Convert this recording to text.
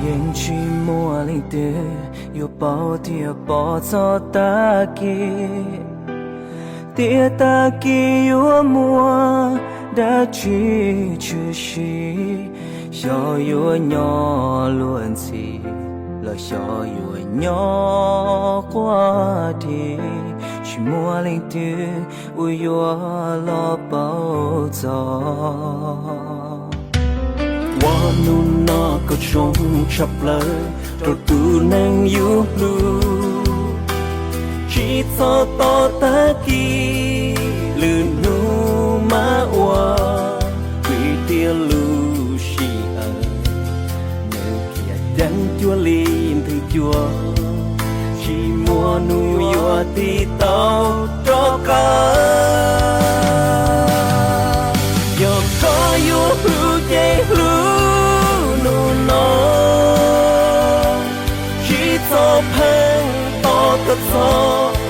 Yeej tsis muaj leej twg yuav paub tias pom txog tag kis, tias tag kis yuav muaj dab tsi tshwm sim, xyov yuav nyob luag ntxhi los xyov yuav nyob quaj dhi, tsis muaj leej twg uas yuav los paub txog. Ua hnub no kaum tsoo tshaj plaws rau tus neeg yus hlub, tsis txog tom tag kis lwm hnub mas ua, vim tias lub sij hawm nws khiav ceev cuag li nthwv cuag, tsis muaj hnub yuav tig tau rov qab. Yog koj yuav hlub ces hlub hnub no, tsis txhob pheej tos kom txog